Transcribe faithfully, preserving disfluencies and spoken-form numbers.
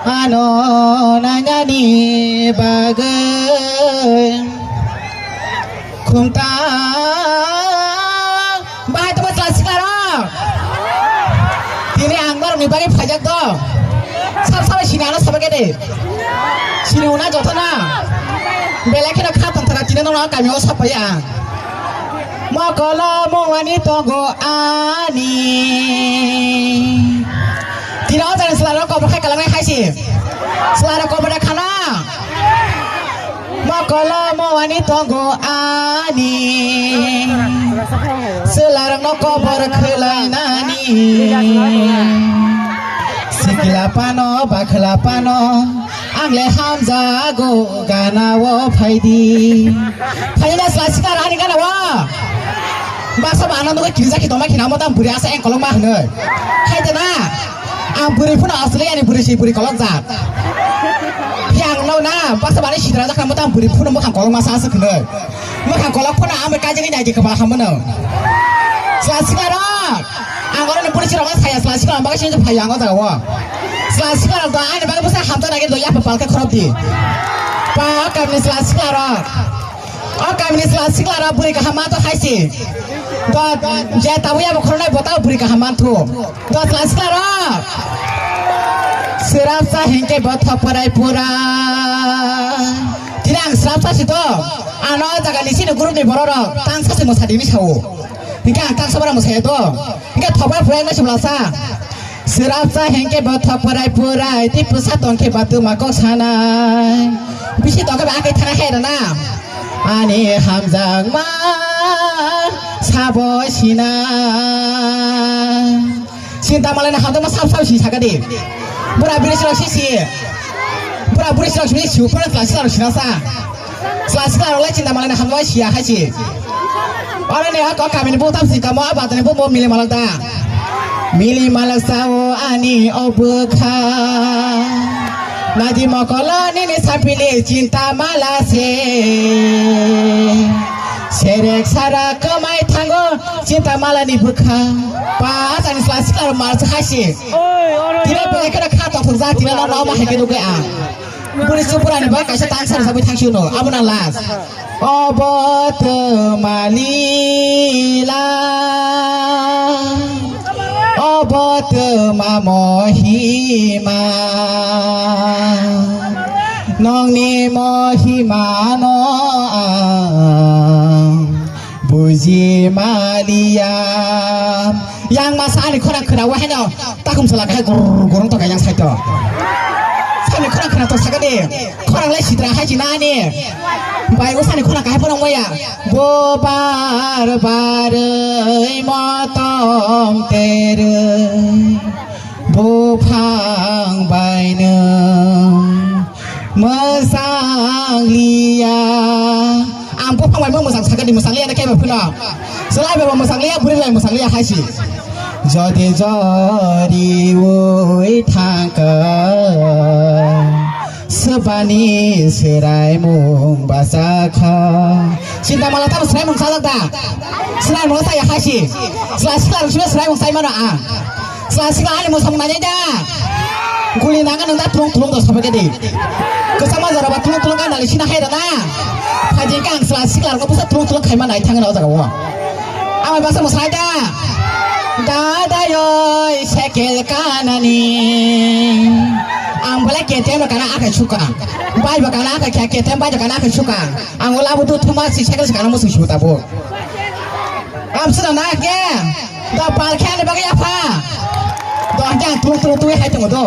Ano nanani bagwi khumta bahai tongma chwla sikla rok. Tini ang norokni bagwi phaijak do. Sab sabai sini ano sabai kede. Sini una joto na. Belai kheno kha tongthara tini norok kami o sabai ang. Mokolo mowani tongo ani. Tini o jaga chwla rok kobor khai kalangnai hai se. Chwla rok kobor khana. Mokolo mowani tongo ani. Chwla rok no kobor khwlai nani. Sikla pano bakhla pano. Ang le hamjago gana o phaidi. Phaina chwla sikla rani gana o. Basa ba ano nugo kirijak ki tongma khina mo tam buri asa eng kolok ma hwnoi. Hai de na. Ang buri phuna Australia ni buri si buri kolok jak. Yang no na basa ba ni sitra jak mo tam buri phuna mo khang kolok ma sa asa hwnoi. Mwkhang kolok phano ang bai kaijagwi nai di kwbala hamono. Chwla sikla rok. Ang oro ni police rok saya chwla sikla rok bagwi sini phai ang o jaga o. Chwla sikla rok do ani bagwi bwsa hamjaknai do yapha palkhe khorop di. Pa o kamni chwla sikla rok. O kamni chwla sikla rok bwrwi kaham ma to hai si. Do je tabwi abo khornai bo ta bwrwi kaham man thu. Do chwla sikla rok. Sirap sa hingke bo thok parai pura. Tini ang srap sa si to. Ano jaga ni sini group ni borok rok tang sa si mwsa di ni sao. Hingke ang tang sa bara mwsaya to. Hingke thok parai pura na si bwla sa. Srap sa hingke bo thok parai purai ti pusa tong khe ba tuma kok sanai. Bisi tong khe ba akai thana hai rana. Ani hamjak ma sabo sina. Sinta malai na hamjak ma sab sab si saka di. Bura biri sirok si si. Bura biri sirok si si pura chwla sikla rok sina sa. Chwla sikla rok lai sinta malai na hamjak ma siya hai si. Oro ni hako kamini bo tam si kamo a batani bo bo mili malak da. Mili malak sao ani obwkha. Nadi mokolo nini sapili chinta mala se. Serek sara kwmai thango chinta mala ni bwkha. Pa tani chwla sikla rok mar se hai si. Tira belai kheno kha tongthok ja tira no no ma hai khe nugwi ang. Buri supura ni ba kaisa tang sari sabui thang si no. Abo na last. Obo twma lila, obo twma mohima, nongni mohima no ang buji maliya. Yang masa ani khorang khwna wa haino takhum sala khai gurung gurung to yang saito. Sani khorang khwna to sakani. Khorang lai sitra hai jinani. Bai usani khorang kahai porong waya. Bo bar baroi motom teroi. Buphang baino mwsang liya. Ang buphang bai mwsang sakani, mwsang liya na kebo phino. Chwlai bai mwsang liya, buri bai mwsang liya hai si. Jodi jori ui thangka. Swbani swraimung bachakha. Sinta mala tamo swraimung sajak da? Swraimung saya hai si. Chwla sikla rok swraimung sai mano a. Chwla sikla ani mwsang nai da. Guli nanga nang da tulung tulung do sabai di. Kwchama jora ba tulung tulung ka nali sina hai da na. Phaji ka ang chwla sikla rok busa tulung tulung khai ma nai thang na o jaga o. Amai basa mwsai da. Dada yoi sekel kanani. Ang bole K T M kana akai suka. Bai ba kana akai K T M bai kana akai suka. Ang ola butu thuma si sekel kana musu suta bo. Am sura na ke. Da pal khe ani bagwi apha. Do ang jang tu tu tu hai tongo do.